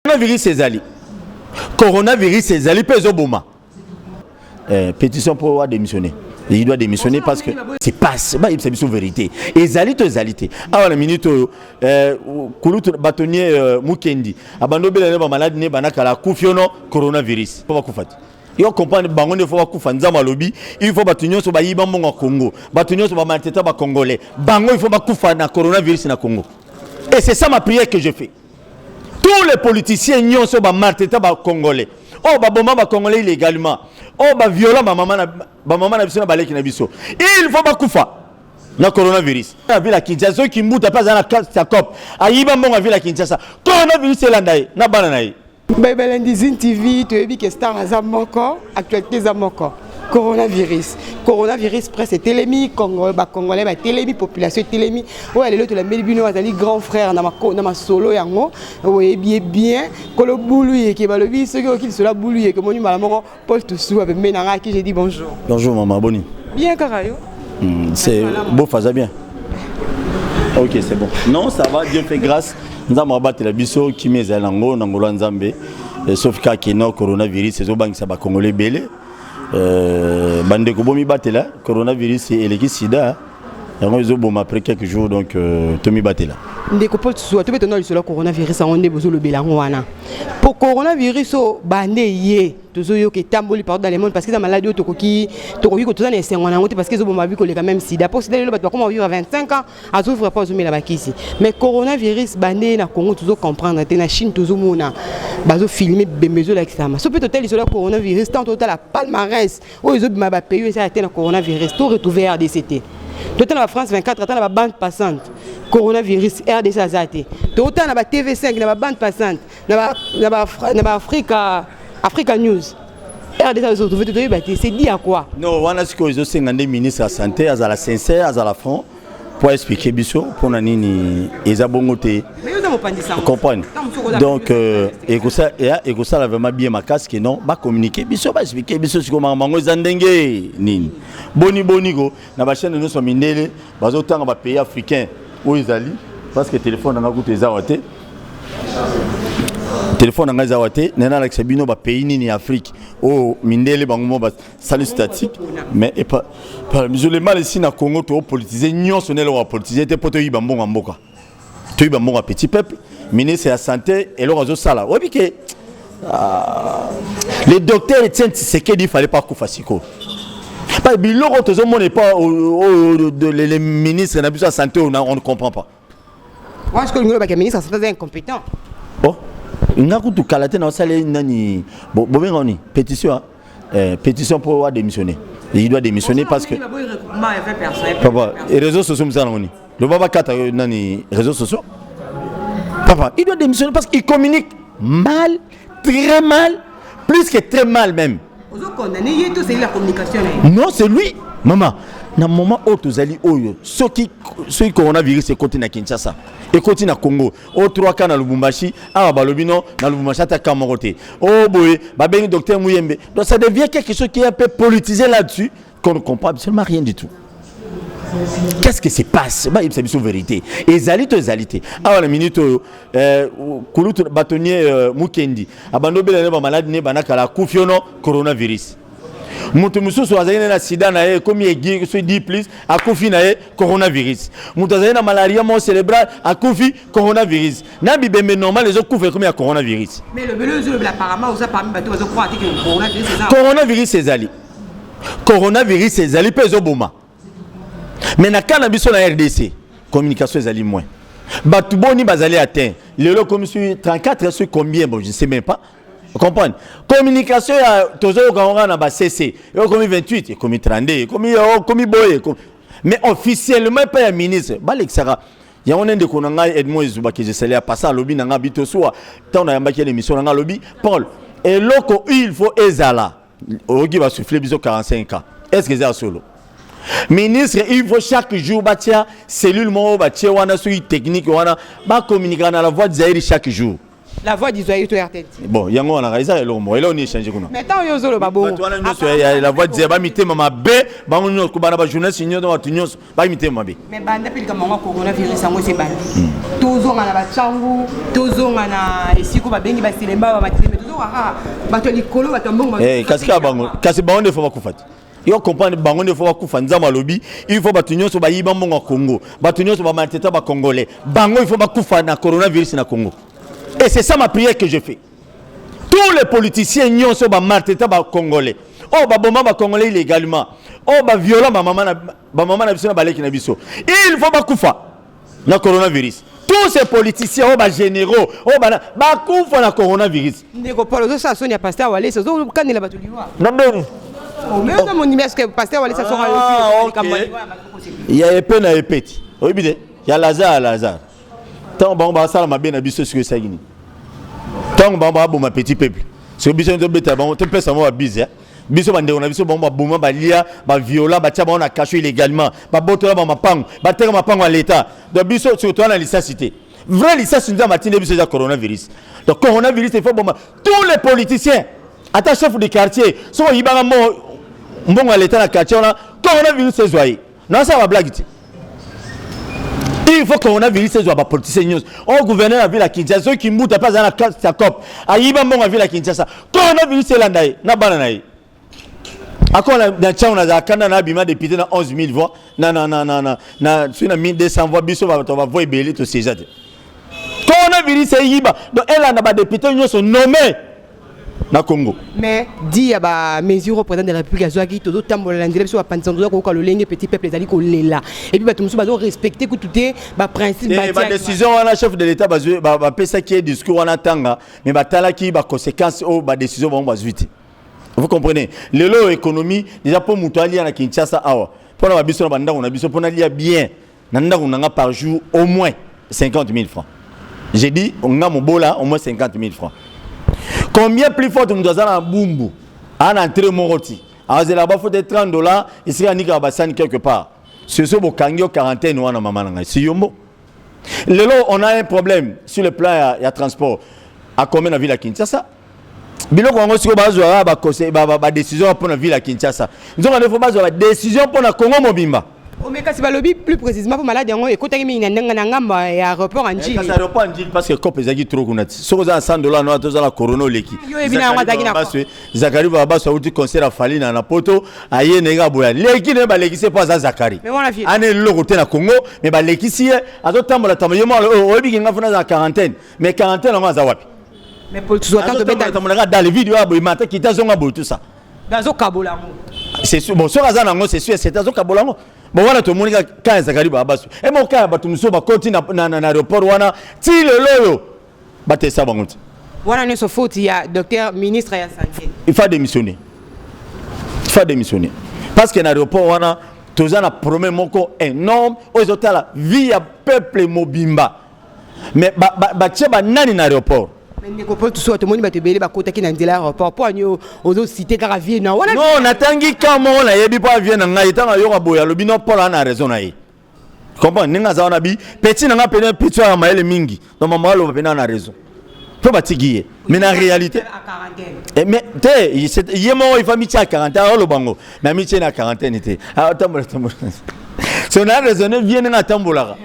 Coronavirus ezali. Coronavirus ezali mpe ezoboma. Pétition pour démissionner. Il doit démissionner parce que c'est passe bayebisa biso vérité, ezali to ezali te. Awa na minute oyo, kulutu bâtonnier Mukendi abandi obela ne bamaladi ne banda kala, akufi ono coronavirus mpo bakufa te. Yo comprendre bango nde faut bakufa. Nzambe alobi il faut bato nyonso bayiba mbongo ya Congo, bato nyonso bamaltraiter bacongolais, bango il faut bakufa na coronavirus na Congo. Et c'est ça ma prière que je fais. Tous les politiciens nyonso bamaltraiter bacongolais, oyo baboma bacongolais illégalement, oyo baviola bamama na biso na baleki na biso, il faut bakufa na coronavirus na ville ya Kinshasa. Soki Mbuta mpe aza na kati ya cope, ayiba mbongo ya ville ya Kinshasa, coronavirus elanda ye na bana na ye. Babalandi Zine TV, toyebi ke star aza moko, actualité eza moko: coronavirus. Coronavirus, presse etelemi, bacongolais batelemi, population etelemi. Oyo lelo tolambeli bino azali grand frère na masolo yango oyebi ye bien, kolo bulu yeke. Balobi soki oyoki lisolo ya bulu yeke, omoni mbala moko Paul Tosuwa pembeni na ngai. Qui j'ai dit bonjour. Bonjour mama, boni? Bien, kaka yo? C'est beau, faza bien. Ok, c'est bon. Non, ça va, Dieu fait grâce. Nzambe abatela biso, kimi ezali nango na ngolo ya Nzambe. Sauf kaka no coronavirus ezobangisa bacongolais ebele. Bandeko, bomibatela, coronavirus eleki sida, yango ezoboma après quelques jours, donc tomibatela. Ndeko Paul Tosuwa, tobe tona lisolo ya coronavirus yango nde bozolobela yango wana. Po coronavirus oyo bande ye tozoyoka etamboli partout dans le monde, parce que eza maladi oyo tokoki toza na esengo na yango te, parce que ezoboma bi koleka même sida. Po sida lelo bato bakoma vivre 25 ans, azovivre mpo azomela bakisi. Mais coronavirus bande ye na Congo, tozocomprendre te. Na Chine tozomona bazofilmer bembe ezolakisama. So mpe totali lisolo ya coronavirus, tant totala palmarès oyo ezobima, bapays oyo ezala te na coronavirus, to retrouve RDC te. Totala ba France 24, ata na babande passante, coronavirus RDC aza te. Totala na ba TV5, na babande passante, na baafrika Africa News, RDC azoretrouve te. Toyeba te, c'est dû à quoi? Non, wana sikoyo ezosenga nde ministre ya santé azala sincère, azala franc po expliquer biso mpona nini eza bongo te. Comprendre donc ekosala vraiment bien makasi ke non, bacommuniquer biso, baexpliquer biso sikoyo makambo yango eza ndenge nini. Boni boni ko na bachaîne nyonso mindele bazotanga bapays africain oyo ezali, parce que téléphone nanga kutu eza awa te, téléphone na ngai eza awa te. Nena nalakisa bino bapays nini ya Afrique oyo mindele bango mo basali statique. Mais epa biso le mal ici na Congo, topolitiser nyonso na eloko ya politiser te mpo toyiba mbongo ya mboka, toyiba mbongo ya petit peuple. Ministre ya santé, eloko azosala, oyebi ke le docteur Etienne Tshisekedi, il fallait pas kufa sikoyo. Biloko tozomona epa les ministres na biso ya santé, on ne comprend pas. Moi, ce que le ministre ya santé aza incompétent. Oh, nga kutu kala te na osala nani, bobenga nini, pétition, pétition mpo adémissionner. Il doit démissionner parce que papa, réseaux sociaux mosala nango nini? Loba bakata nani, réseaux sociaux. Papa, il doit démissionner parce qu'il communique mal, très mal, plus que très mal même. La communication. Non, c'est lui, maman. Na moment oyo tozali oyo, soki coronavirus ekoti na Kinshasa, ekoti na Congo, oyo 3 cas na Lubumbashi awa, balobi non, na Lubumbashi ata cas moko te. Oyo boye babengi docteur Muyembe. Donc ça devient quelque chose qui est un peu politisé là-dessus, qu'on ne comprend absolument rien du tout. Qu'est-ce qui se passe? Bayebisa biso vérité, ezali to ezali te. Awa na minute oyo, kulutu bâtonnier Mukendi abandi obela ne bamaladi ne banda kala, akufi ono coronavirus. Moto mosusu azali na sida na ye ekomi aigu, soki 10 plus, akufi na ye coronavirus. Moto azali na malaria mort cérébral, akufi coronavirus. Na bibembe normal ezokufa, ekomi ya coronavirus. Mais lobelo ezolobela, apparemment oza parmi bato bazocroire te ke coronavirus eza. Coronavirus ezali, coronavirus ezali mpe ezoboma. Mais na cas na biso na RDC, communication ezali moins. Bato boni bazali atteint lelo? Komi soki 34, soki combien, bon, je ne sais même pas comprendre. Communication ya tozoyoka ngo kaka na ba cc, ekomi 28, ekomi 32, ekomi ekomi boye, mais officiellement epai ya ministre balekisaka yango nde. Ndeko na ngai Edmond Ezubaki jesali ya pasa alobi na ngai bitosuwa ntango nayambaki ye émission na ngai, alobi: "Paul, eloko il faut ezala, oyoki basouffle biso 45 ans, est ce que eza ya solo? Ministre, il faut chaque jour batia cellule moko, batie wana soki technique wana, bacommuniquaka na la Voix Zaïre chaque jour." La Voix du Zaïre to RTL. Bon, yango wana eza eloko moko, eloko nini échange kuna? Mais ntango yo ozoloba bongo, bato wana nyonso ya La Voix du Zaïre bamitema mabe, bango nyonso, kobanda bajournaliste nyonso, bato nyonso bamitema mabe. Mais banda mpe likambo yango ya coronavirus yango esi ebandi, tozonga na bacangu, tozonga na esika babengi baselemba, bamatileme, tozonga kaka bato ya likolo, bato ya mbongo. Kasi kaka bango, kasi bango nde faut bakufa te. Yo comprendre, bango nde faut bakufa. Nzambe alobi il faut bato nyonso bayiba mbongo ya Congo, bato nyonso bamaltraiter bacongolais, bango il faut bakufa na coronavirus na Congo. Et c'est ça ma prière que je fais. Tous les politiciens nyonso bamaltraiter bacongolais, oyo baboma bacongolais illégalement, oyo baviola bamama na biso na baleki na biso, il faut bakufa na coronavirus. Tous ces politiciens oyo, bagénéraux oyo bana, bakufa na coronavirus. Ndeko Paul, ozosala soni ya pasteur Walesa, ozokanela bato liwa. Na ndeni? Mais oza mondimi, est-ce que pasteur Walesa soka? Ah, ok. Ya epe na epe ti oyebi te, ya Lazare ya Lazare. Ntango bango basala mabe na biso, soki esaki nini? Ntango bango baboma petit peuple, soki biso tobetela bango, topesa bango babize. Biso bandeko na biso, bango baboma, balia, baviola, batia bango na cachot illégalement, babotola bamapango, bateka mapango ya l'État. Donc biso soki toza na lisasi te, vrai lisasi Nzambe atindi biso eza coronavirus. Donc coronavirus, il faut boma tous les politiciens, ata chef de quartier. Soki oyibaka mbongo ya l'État na quartier wana, coronavirus ezwa ye. Nasala bablague te. Il faut coronavirus ezwa bapoliticien nyonso. Oyo gouverneur ya ville ya Kinshasa, soki Mbuta mpe aza na kati ya cop, ayiba mbongo ya ville ya Kinshasa, coronavirus elanda ye na bana na ye. Akona na ntango nazala kanda na abima député na 11 000 voix na soki na 1200 voix. Biso bato bavoix ebele tosiéger te. Coronavirus eyiba, donc elanda badéputé nyonso nommé na Congo. Mais di ya bamesure oyo président de la République azwaki, tozotambola na nzela, biso bapanzisa, toza koyoka lolenge petit peuple ezali kolela, et puis bato mosusu bazorespecte kutu te baprincipe. Badécision wana chef de l'État bapesaki ye discours wana ntanga, mais batalaki baconséquence oyo badécision bango bazwi te. Vous comprenez? Lelo oyo économie déjà, mpo moto alia na Kinshasa awa, mpona babiso na bandako na biso, mpona alia bien na ndako na nga par jour, au moins 50 000 francs. J'ai dit nga mobola, au moins 50 000 francs. Combien plus forte moto aza na Bumbu, aa na entrée moko ti azela bafote 30 $ esika anikaka basani quelque part. Soso bokangi yo quarantaine wana, mama na ngai, si yombo. Lelo on a un problème sur le plan ya transport akome na ville ya Kinshasa. Biloko yango sikoyo bazwaka badécision mpona ville ya Kinshasa, nzoka nde faut bazwa badécision mpona Congo mobimba. Mais kasi balobi plus précisément mpo maladi yango ekotaki mingi na ndenge na ngambo ya aéroport ya Ndjili. Kasi aéroport ya Ndjili, parce que cope ezalaki trop kuna ti soki oza na 100 $ no, toza na corona oleki. Yo oyebi na yango azalaki na Zakari Babaso auti concert afali na poto, aye ndenge aboya leki na ye, balekisi ye mpo aza Zakari. Mais wana vie. Ana eloko te na Congo, mais balekisi ye, azotambola tambola ye moko. Oyebiki nga funa aza na quarantaine, mais quarantaine yango aza wapi? Mais po tozwa tango tobeta. Azotambolaka dans le vide oyo boye, mata kita azonga boye, tout ça. Azokabola yango. C'est sûr. Bon, soki aza nango, c'est sûr, c'est azokabola yango. Bon, wana tomoni kaka ya Zakari Babaso e moko, kaka ya bato mosusu bakoti na aéroport wana ti lelo oyo batesa bango te. Wana nyonso faute ya docteur ministre ya santé. Il faut démissionner, il faut démissionner, parce que na aéroport wana toza na problème moko énorme oyo ezotala vie ya peuple mobimba. Mais batie banani na aéroport? Mais ndeko Paul, tosuka, tomoni bato ebele bakotaki na nzela ya aéroport. Mpo ani ozociter kaka vie na wana? Non, natangi ka moko nayebi mpo avie na ngai. Ntango ayoka boye, alobi no, Paul aza na raison na ye. Comprendre ndenge aza wana, bi petit na nga pene, petit oyo ya mayele mingi. Donc mama aloba pene na raison mpo batiki ye, mais na réalité à quarantaine. Eh, mais te, ye moko ifa mitie ya quarantaine, aoloba ngo, mais amitie na quarantaine te, atambola tambola. So na raisonne vie ndenge atambolaka,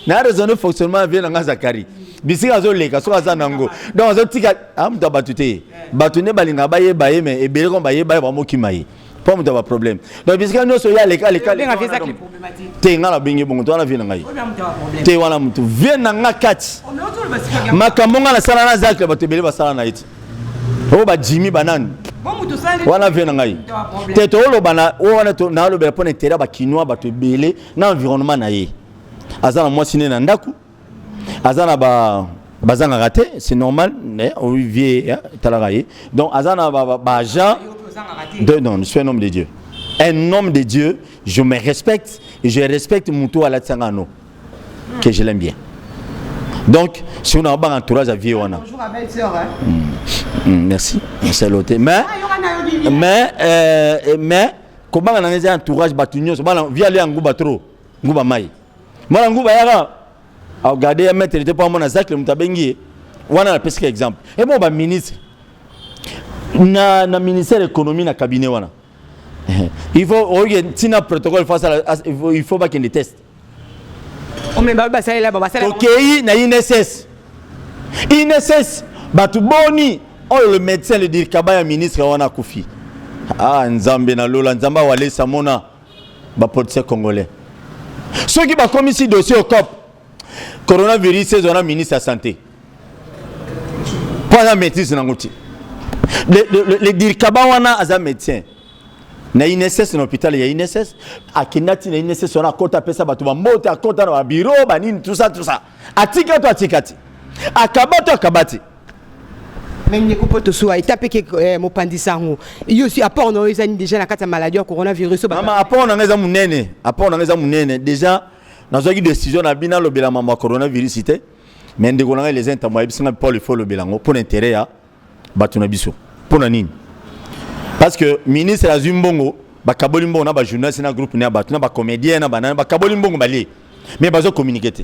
na raisonne fonctionnement ya vie na nga Zakari, bisika azoleka soki aza nango. Donc azotika amutu ya bato te. Bato nde balingaka bayeba ye, mais ebele komo bayeba ye, bamokima ye mpo moto ya baproblème. Donc bisika nyonso ye aleka aleka. Obenga vie Zach problématique? Te, nga nabengi bongo te. Wana vie na ngai. Oyo moto ya problème. Te, wana motu vie na nga kati. Oh, mais ozoloba sikoyo. Makambo nga nasala na Zakle, bato ebele basala na ye te, oyo bajimi banani. Bon, moto osali. Wana vie na ngai te. Tooloba na oyo wana, nalobela mpo na intérêt ya bakinois, bato ebele na environnement na ye. Aza na mwasi ne na ndako, aza na ba bazangaka te, c'est normal. Oyo vie talaka ye. Donc aza na baagent de non, je suis un homme de Dieu, un homme de Dieu. Je me respecte et je respecte moto alatisanga no que je l'aime bien. Donc si on a un entourage à vie wana. Bonjour à belle sœur, hein. Merci, merci lote. Mais kobanga na eza entourage, bato nyonso bana vie ale ya nguba trop, nguba mai mwana nguba yaka agarde ya maître te mpo amona Zacle moto abengi ye. Wana napesika exemple. E bon, baministre na ministère économie, na cabinet wana, il faut oyoke ntina protocole, faut asala, il faut bakende test. Ome babi basalela basala. Tokei na INSS. INSS, bato boni oyo le médecin, le dircaba ya ministre wana akufi? Ah, Nzambe na lola, Nzambe awalesa mona bapoliticien congolais. Soki bakomisi dossier au cop coronavirus, ezwa na ministre ya santé mpo aza maîtrise nango ti. Le dircaba wana aza médecin na INSS, na hôpital ya INSS. Akenda ti na INSS wana, akota, apesa bato bambote, akota na babiro banini, tout ça, tout ça. Atika to atika ti, akaba to akaba ti. Mais ndeko, mpo tosuwa eta mpe ke mopanzi sango, yo si apport na oyo ezani déjà na kati ya maladie ya coronavirus oyo? Mama, apport na ngai eza monene, apport na ngai eza monene. Déjà nazwaki décision na bino alobela mambo ya coronavirus te, mais ndeko na ngai les ntambo ayebisi ngai: "Paul, il faut olobela yango mpo na intérêt ya bato na biso." Mpo na nini? Parce que ministre azwi mbongo, bakaboli mbongo na bajournaliste, na groupe na ya bato, na bacomédien, na banani, bakaboli mbongo balie, mais bazocommuniquer te.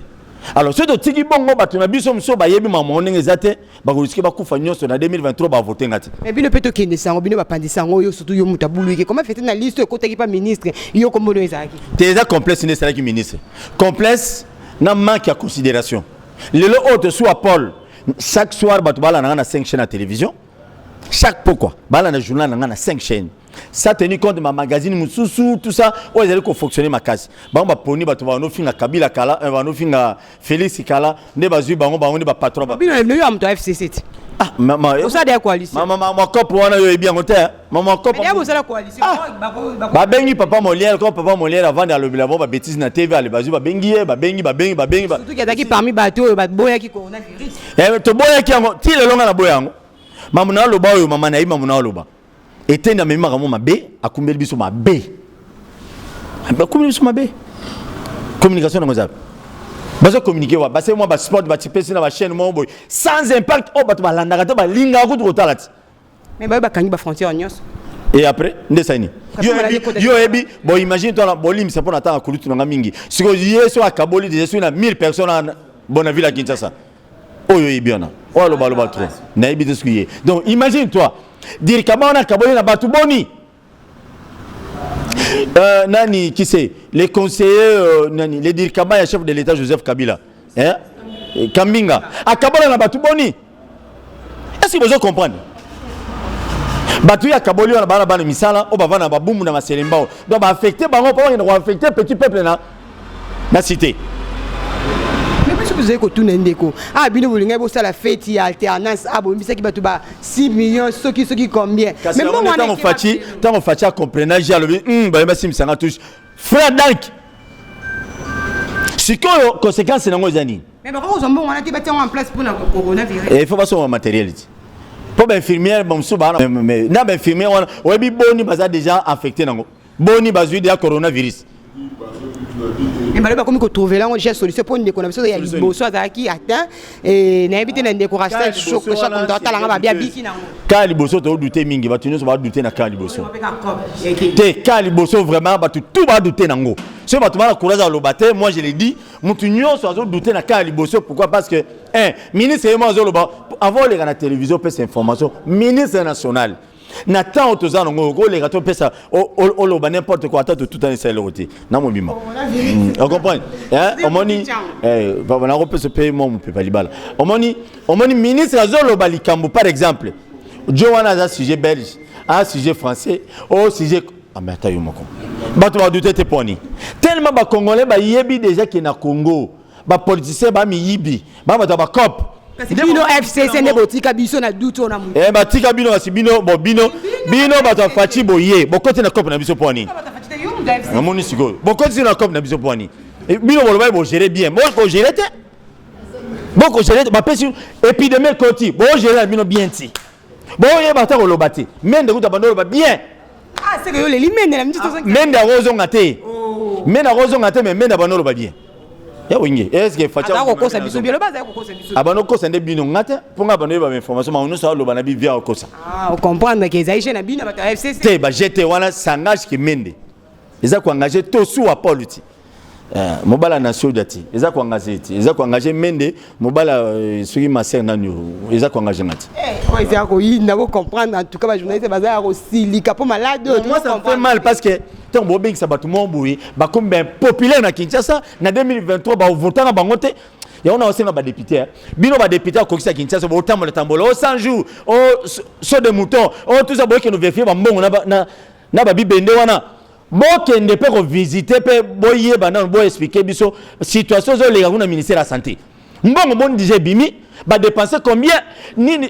Alors soki totiki bongo, bato na biso mosusu bayebi mambo ndenge eza te, bakorisquer bakufa nyonso. Na 2023 bavote nga te. Mais bino mpe tokende sango, bino bapanzi sango oyo, surtout yo moto abuluki, comment fete na liste ekotaki mpa ministre, yo kombono ezalaki? Te, eza complexe nde esalaki ministre, complexe na manque ya considération. Lelo oyo tosuwa Paul, chaque soir bato balanda nga na 5 chaînes ya télévision, chaque pokwa balanda journal na nga na 5 chaînes. Ça tenu compte ma magazine mosusu, tout ça oyo ezali kofonctionner makasi. Bango baponi bato banofinga Kabila kala, banofinga Félix kala, nde bazwi bango, bango nde bapatron. Bino yo ya moto ya FCC te? Ah, mama. Osala ya coalition. Mama, makope wana, yo oyebi yango te, mama kope. Mais bosala coalition. Babengi papa Molière, comme papa Molière avandi alobela bango babêtises na TV, ale bazwi, babengi ye, babengi, babengi, babengi. Surtout azalaki parmi bato oyo baboyaki coronavirus. Toboyaki yango ti lelo. Nga na boya yango, mama na aloba oyo, mama na ye, mama na aloba eteni amemi makambo mabe, akumbeli biso mabe, akumbeli biso mabe. Communication nango eza, bazo communiquer wa base mwa basport, batipesi na bachaîne moko boye sans impact oyo bato balandaka te, balingaka kutu kotala ti. Mais bayo bakangi bafrontière nyonso. Et après nde sani yo oyebi. Bon, imagine toi, bolimbisa mpo na ntango kulutu nanga mingi. Sikoyo ye so akaboli déjà soki na 1000 personnes na bona ville ya Kinshasa oyo oyebi wana, oyo alobaloba trop, nayebi te soki ye. Donc imagine toi, dircaba wana akaboli na bato boni? Nani, qui c'est, les conseillers, nani, les dircaba ya chef de l'État Joseph Kabila, hein? Kambinga akabola na bato boni? Est ce que bozo comprendre? Bato oyo akaboli wana, bana bana misala oyo bavanda na babumbu na maselemba oyo, donc baaffecte bango mpo bakende koaffecte petit peuple na cité. Mais biso tozali kotuna, ndeko, ah, bino bolingai bosala fête ya alternance, ah, boyembisaki bato ba 6 millions, soki soki combien? Mais mbongo wana, Fatshi, ntango Fatshi acomprenage, alobi bayemba simisanga touche frère dank. Sikoyo conséquence nango eza nini? Mais bakokozwa mbongo wana te, batia yango en place mpona coronavirus. Il faut basomba matériel ti mpo bainfirmière bamosusu baa na bainfirmière wana, oyebi boni baza déjà infecté nango, boni bazwi déjà coronavirus. Mais balobi bakomi kotrouver yango déjà solution, mpo ndeko na biso ya liboso azalaki atteint, nayebi te na ndeko Rachel, chaque moto atalanga babi abiki nango. Ka liboso todouter mingi, bato nyonso badouter na ka liboso te. Ka liboso vraiment, bato tout badouter nango. Soki bato bana courage aloba te, moi je le dis, motu nyonso azodouter na ka liboso. Pourquoi? Parce que un ministre ye mo azoloba avant oleka na télévision opesa information, ministre national na ntango toza nango, okoleka to opesa, oloba n'importe quoi, ata totutani esa eloko te na mobima, ocomprendre? Omoni, nakopesa mpe mwa mopepa libala. Omoni, omoni ministre azoloba likambo, par exemple jo wana aza sujet belge, aza sujet français, o sujet ame, ata yo moko, bato badouter te. Poni tellement bacongolais bayebi déjà ke na Congo bapoliticien bamiyibi, babato ya bacope. Bino FCC nde botika biso na doute oyo na motu. Batika bino, kasi bino bo bino bato ya Fatshi boye bokoti na cope na biso mpo nini? Namoni sikoyo bokoti na cope na biso mpo nini? Bino bolobai bogérer bien, bokogérer te, bokogérer te. Bapesi épidémie ekoti, bogérer na bino bien ti boyeba ata koloba te. Mende kuta bando oloba bien. Mende akozonga te, mende akozonga te, mais mende abando oloba bien ya wenge. Est ce que Fatshi akokosa biso? Bien, loba, azali kokosa biso. Abando kosa nde bino, nga te, mpo nga bando yeba information mango nyonso aloba na bivia akosa. Ah, ocomprendre ke ezali je na bino bato ya FCC. Te, baje te wana, s'engage ke mende eza koengage tosuwa Paul ti. Mobala na soda ti eza koengage ti eza koengage mende mobala soki maser nani eza koengage nga ti. Oyo eza koyinda, bocomprendre. En tout cas, bajournaliste baza ya kosilika mpo malade oyo. Moi, ça me fait mal parce que ntango bobengisa bato moko boye, bakomi ben populaire na Kinshasa na 2023, bavotanga bango te. Yango na osenga badéputé, bino badéputé akokisa Kinshasa, botambola tambola o 100 jours, o saut de mouton, o tout ça, boyekende vérifier bambongo na babibende wana. Bokende mpe kovisite mpe boyeba nano, boexplike biso situation ozoleka kuna. Ministère ya Santé, mbongo boni déjà ebimi? Badépense combien? Nini?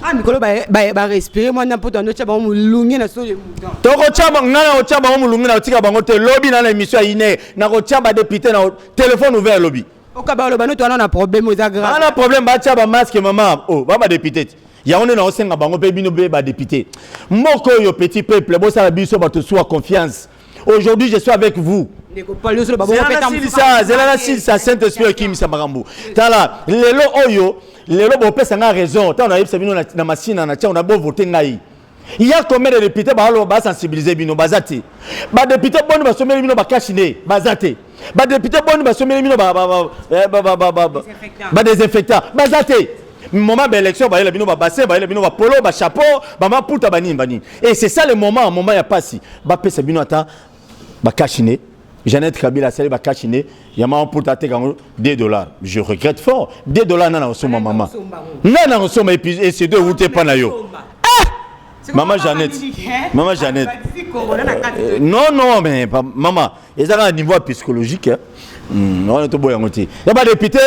Ah, mikolo barespire mwana mpo tando tia bango molungi na saut de mouton. Tokotya ngai, na kotya bango molungi, na kotika bango te. Lobi na émission ya ine, na kotya badéputé na téléphone ouvert lobi. Oka baloba no towana na problème eza grave. Ana problème, batya bamasque, mama. O ba badéputé ti yango nde naosenga bango mpe bino mpe badéputé mboka oyo, petit peuple, bosala biso bato suwa confiance. Aujourd'hui, je suis avec vous. Ndeko Paul, nyonso bango. Zela nasilisa, zela nasilisa. Saint Esprit ekimisa makambo. Tala lelo oyo, lelo bopesa nga raison. Ntango nayebisa bino na masina na tiango na bovote ngai, ya combien de député baaloba basensibilize bino? Baza te. Badéputé boni basomeli bino bacache-nez? Baza te. Badéputé boni basomeli bino badésinfectant? Baza te. Moment baélection, bayela bino babassin, bayela bino bapolo, bachapeau, bamaputa, banini banini. Et c'est ça le moment, moment ya pasi, bapesa bino ata bacache-nez. Jeannette Kabila asali bacache-nez ya mama ateka yango 2 dollars. Je regrette fort. 2 dollars, nana kosomba mama, nana kosomba ecdo ewuti epa na yo. Mama Jeannette, mama Jeannette, non non, mais mama, eza kaka niveau ya psychologique wana. Toboya yango te. Ya badéputé,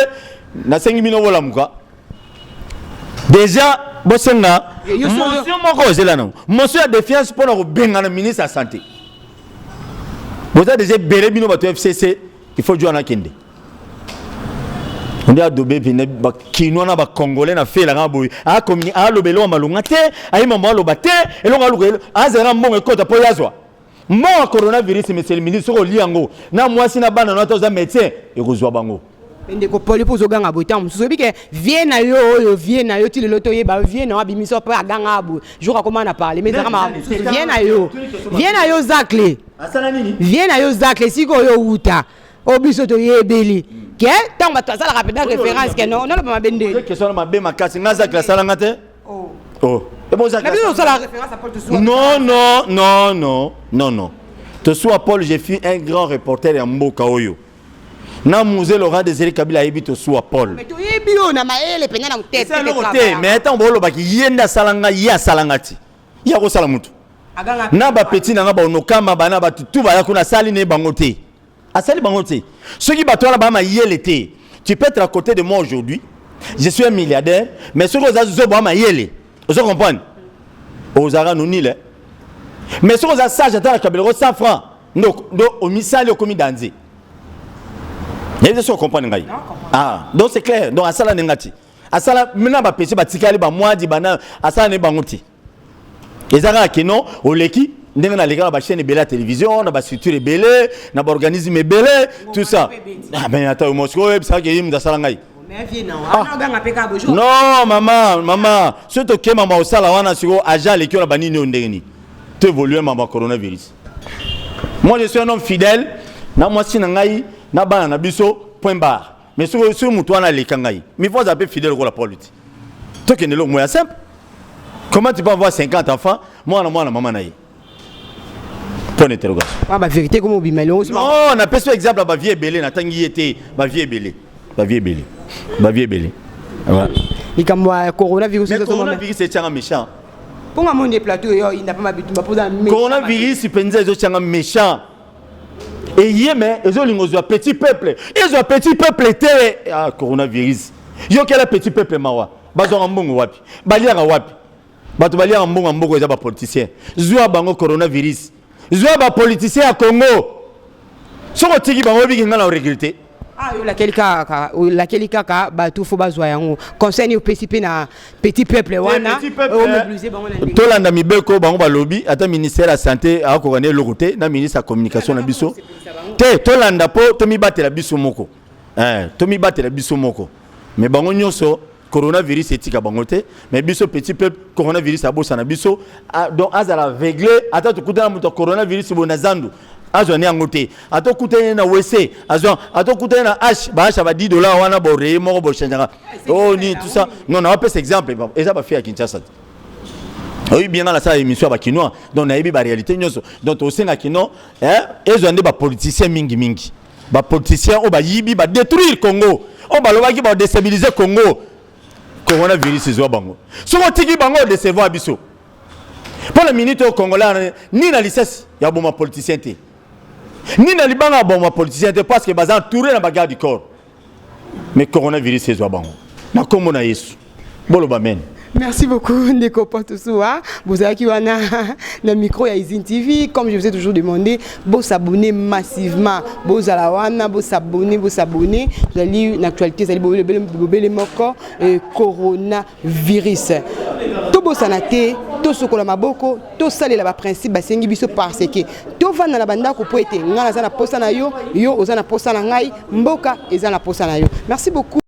nasengi bino bolamuka déjà, bosenga motion moko, ozela nango motion ya défiance mpona kobengana ministre ya Santé. Boza déjà ebele, bino bato ya FCC. Il faut jwana akende nde adobe pene bakinois na bacongolais na felanga boye. Aloba eloko malonga te, ayimambo aloba te eloko aluka, azalaka mbongo ekota mpo yazwa mbongo ya coronavirus. Monsieur le ministre, soki olia yango na mwasi na bana no, ata oza médecin, ekozwa bango. Ndeko Poli, mpo ozoganga boye, ntango mosusu oyebi ke vie na yo oyo, vie na yo ti lelo toyeba vie na yo abimisa mpo aganga boye jour akoma na parlement, ezalaka makambo mosusu. Vie na yo, vie na yo Zacle. Asala nini? Vie na yo Zacle, esika oyo owuta, oyo biso toyebeli ke ntango bato asalaka mpenza référence ke non, naloba mabe ndeni. Question na mabe makasi. Nga Zacle asalanga te. Oh, na biso osala référence à Paul Tosuwa. Non non non non non non, Tosuwa Paul, je suis un grand reporter ya mboka oyo. Na Musée Laurent Désiré Kabila ayebi Tosuwa Paul. Mais toyebi oyo na mayele mpenza na motete. Eloko te, mais ntango bolobaki ye nde asalanga, ye asalanga ti ye akosala mutu na bapeti na nga baonokama bana bato tu baya kuna, asali ne bango te, asali bango te. Soki bato wana baa mayele te, tu peux être à côté de moi aujourd'hui, je suis un milliardaire, mais soki oza zobo ya mayele, ozo comprendre, ozalaka nonile. Mais soki oza sage, ata na kabeleko 100 francs ndo omisali, okomi danze. Nayebi te soki ocomprendre ngai. Ah, donc c'est clair. Donc asala ndenge ti asala mina bapesi batikali bamwadi bana, asala ne bango te. Eza kaka keno oleki ndenge naleka na bachaîne ebele ya télévision, na bastructure ebele, na baorganisme ebele, tout ça. Ah, mais ata yo sikoyo oyebisaka ye moto asala ngai. Non, mama, mama, soki tokema ma osala wana sikoyo, agent aleki oyo na banini oyo, ndenge nini to évolue mama coronavirus? Moi, je suis un homme fidèle na mwasi na ngai, na bana na biso, point barre. Mais soki moto wana aleka ngai, mais faut azala mpe fidèle lokola Paul ti tokende eloko moya simple. Comment tu peux avoir 50 enfants, mwana mwana mama na ye? Point d'interrogation. Ah, bavérité komo obima elongo. Non, napesi exemple ya bavie ebele, natangi ye te. Bavie ebele, bavie ebele, bavie ebele. Likambo ya coronavirus. Mais coronavirus etianga méchant. Mponga monde plateau oyo inda mpe mabitumba mpoza. Coronavirus mpenza ezotianga méchant. Eye me ezolinga ozwa petit peuple, ezwa petit peuple te. Ah, coronavirus, yokela petit peuple mawa. Bazwaka mbongo wapi? Baliaka wapi? Bato baliaka mbongo ya mboka eza bapoliticien. Zwa bango coronavirus, zwa bapoliticien ya Congo. Soki otiki bango, oyebiki ngai na oregretter. Ah, yo olakeli kaka, olakeli kaka bato fo bazwa yango. Conseil nini opesi mpe na petit peuple wana, omobilize bango na ndenge? Tolanda mibeko bango balobi. Ata ministère ya Santé akoka na eloko te, na ministre ya Communication na biso te. Tolanda mpo tomibatela biso moko. Tomibatela biso moko. Mais bango nyonso, coronavirus etika bango te. Mais biso petit peuple, coronavirus abosana biso. Donc azala aveugle. Ata tokutana moto ya coronavirus boye na zandu. Azwa ne yango te. Ata okutani na WC, azwa. Ata okutani na h baasha ba 10 $ wana, boreye moko bochangeaka oh ni tout ça. Non, naopesa exemple, eza bafille ya Kinshasa te. Oyebi bien, nga nasala émission ya Bakinois, donc nayebi baréalité nyonso. Donc tosengaki no ezwa nde bapoliticien mingimingi, bapoliticien oyo bayibi, badétruire Congo, oyo balobaki badéstabiliser Congo. Coronavirus ezwa bango. Soki otiki bango, odécevoir biso. Mpo na minute oyo, Congolais ni na lisasi ya boma politicien te, ni na libanga ya boma politicien te, parce que baza entouré na bagarde du corps. Mais coronavirus ezwa bango na nkombo na Yesu. Boloba amen. Merci beaucoup, Ndeko Potosua. Vous avez qui le micro ya Izine TV. Comme je vous ai toujours demandé, vous s'abonner massivement. Vous allez wana, vous s'abonner, vous s'abonner. Vous allez une actualité, vous allez bobele moko coronavirus. Tobosana te, tosokola maboko, tosalela baprincipe basengi biso, parce que tovanda na bandako po ete ngai naza na posa na yo, yo oza na posa na ngai, mboka eza na posa na yo. Merci beaucoup.